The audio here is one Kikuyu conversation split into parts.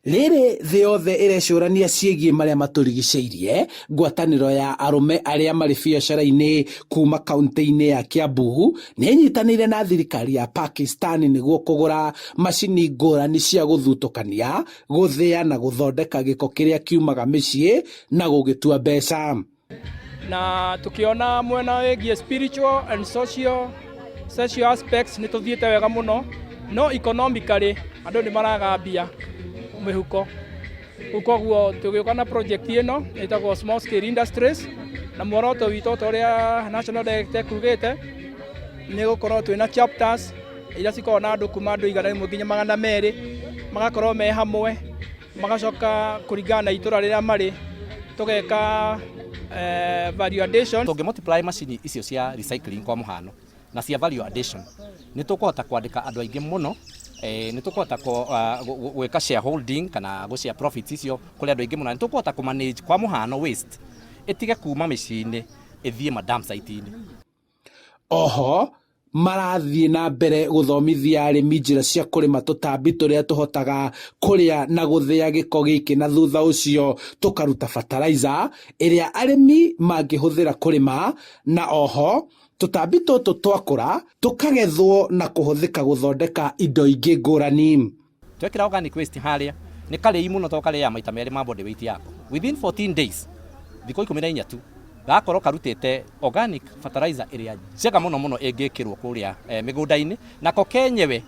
Rĩrĩ thĩ yothe ĩrecũrania ciĩgiĩ marĩa matũrigicĩirie, ngwatanĩro ya arũme arĩa marĩ biacara-inĩ kuma kaunti-inĩ ya Kiambu nĩ ĩnyitanĩire na thirikari ya Pakistan nĩguo kũgũra macini ngũrani cia gũthutũkania, gũthĩa na gũthondeka gĩko kĩrĩa kiumaga mĩciĩ na gũgĩtua mbeca. Na tukiona mwena wĩgiĩ spiritual and social aspects nĩ tũthiĩte wega mũno, no economically andũ nĩ maragambia mĩhuko. Rĩu koguo tũgĩũka na project ĩno ĩtagwo small scale industries, na muoroto witũ ta ũrĩa national director ekugĩte nĩ gũkorwo twĩna chapters iria cikoragwo na andũ kuma andũ 100 nginya 200, magakorwo me hamwe, magacoka kũringana na itũra rĩrĩa marĩ tũgeka value addition. Tũngĩ multiply macini icio cia recycling kwa mũhano na cia value addition, nĩ tũkũhota kwandĩka andũ aingĩ mũno, nĩ tũkũhota gwĩka shareholding kana gũ share profits icio kũrĩ andũ aingĩ mũno, nĩ tũkũhota kũ manage kwa mũhano waste ĩtige kuma mĩciĩ-inĩ ĩthiĩ ma dump site-inĩ. Oho marathiĩ na mbere gũthomithia arĩmi njĩra cia kũrĩma tũtambi tũrĩa tũhotaga kũrĩa na gũthĩa gĩko gĩkĩ, na thutha ũcio tũkaruta fertilizer ĩrĩa arĩmi mangĩhũthĩra kũrĩma, na oho tũtambi tũtũ twakũra tũkagethwo na kũhũthĩka gũthondeka indo ingĩ ngũrani. Twekĩra organic waste harĩa nĩ karĩi mũno to karĩaga maita merĩ ma body weight yako within 14 days, thikũ 14 tu gakorwo karutĩte organic fertilizer ĩrĩa njega mũno mũno ĩngĩkĩrwo kũrĩa mĩgũnda-inĩ, nako kenyewe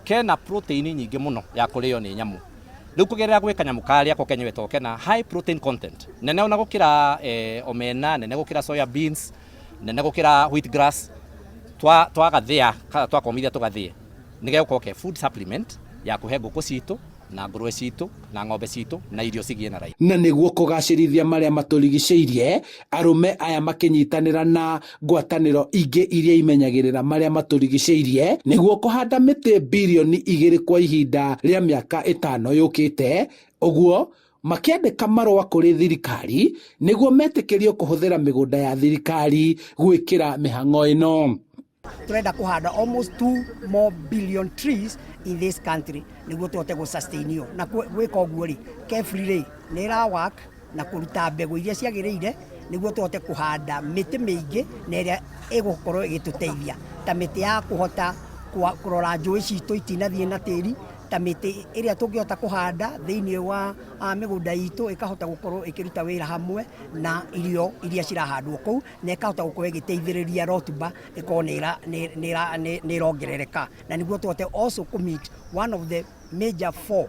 kena protein nyingĩ mũno ya kũrĩo nĩ nyamũ. Rĩu kũgerera gwĩka nyamũ karĩa ko kenyewe to kena high protein content nene ona gũkĩra omena, nene gũkĩra soya beans, nene gũkĩra wheat grass, twagathĩa twakomithia tũgathĩe nĩ gegũkorwo ke food supplement ya kũhe ngũkũ citũ na ngũrwe citũ na ng'ombe citũ na irio cigĩe na raithi. Na nĩguo kũgacĩrithia marĩa matũrigicĩirie, arũme aya makĩnyitanĩra na ngwatanĩro ingĩ iria imenyagĩrĩra marĩa matũrigicĩirie nĩguo kũhanda mĩtĩ 2 birioni kwa ihinda rĩa mĩaka 5 yũkĩte, ũguo makĩandĩka marũa kũrĩ thirikari nĩguo metĩkĩrio kũhũthĩra mĩgũnda ya thirikari gwĩkĩra mĩhang'o ĩno. Turenda kuhanda almost 2 more billion trees in this country niguo tuhote gå sustain io na gwika ũguo rĩ, KEFRI rĩ nĩ ĩra work na kũruta mbegũ iria ciagĩrĩire nĩguo tũhote kũhanda mĩtĩ mĩingĩ na ĩrĩa ĩgũkorwo ĩgĩtũteithia, ta mĩtĩ ya kũhota kũrora njũĩ citũ itinathiĩ na tĩri, ta mĩtĩ ĩrĩa tũngĩhota kũhanda thĩinĩ wa mĩgũnda itũ ĩkahota gũkorwo ĩkĩruta wĩra hamwe na irio iria cirahandwo kũu, na ĩkahota gũkorwo ĩgĩteithĩrĩria rotuba ĩkorwo nĩ ĩrongerereka, na nĩguo tũhote also kũ meet one of the major four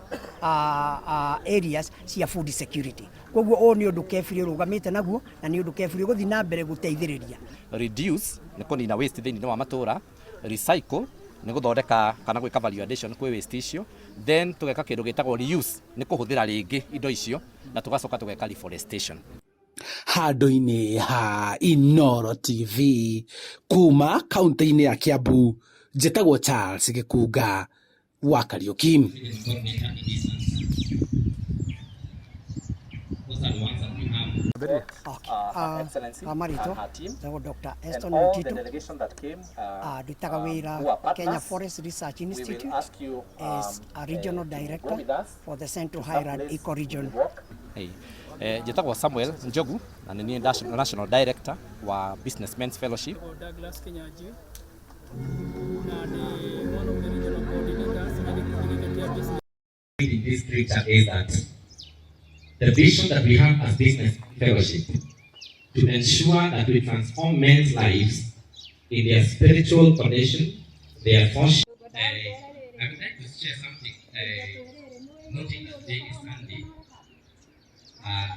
areas cia food security. Koguo ũyũ nĩ ũndũ KEFRI ĩrũgamĩte naguo, na nĩ ũndũ KEFRI ĩgũthiĩ na mbere gũteithĩrĩria. Reduce nĩ kũnina waste thĩinĩ wa matũra, recycle nĩ gũthondeka kana gwĩka value addition kwĩ waste icio, then tũgeka kĩndũ gĩtagwo reuse, nĩ kũhũthĩra rĩngĩ indo icio, na tũgacoka tũgeka reforestation. Handũ-inĩ ha Inooro TV kuma kaunti-inĩ ya Kiambu, njĩtagwo Charles Gĩkunga wa Kariũki. Coordinator in this answer. Those are the ones that we have. Okay. Her Excellency Marĩtwa and her team njĩtagwo Dr. and Eston all the Mutitu. delegation that came Ndutaga wĩra who are partners. Kenya Forest Research We will Institute ask you as a regional to go director with us for the Central to some Highland place Eco Region. we walk. Hey. Njĩtagwo Samuel Njogu na nĩ niĩ National Director wa Businessmen's Fellowship. Douglas Kinyanjui na nĩ one of the regional coordinators na gĩkundi gĩkĩ kĩa business. In this scripture is that the vision that we have as Business Fellowship to ensure that we transform men's lives in their spiritual condition, their social. I would like to share something, noting that today is Sunday. And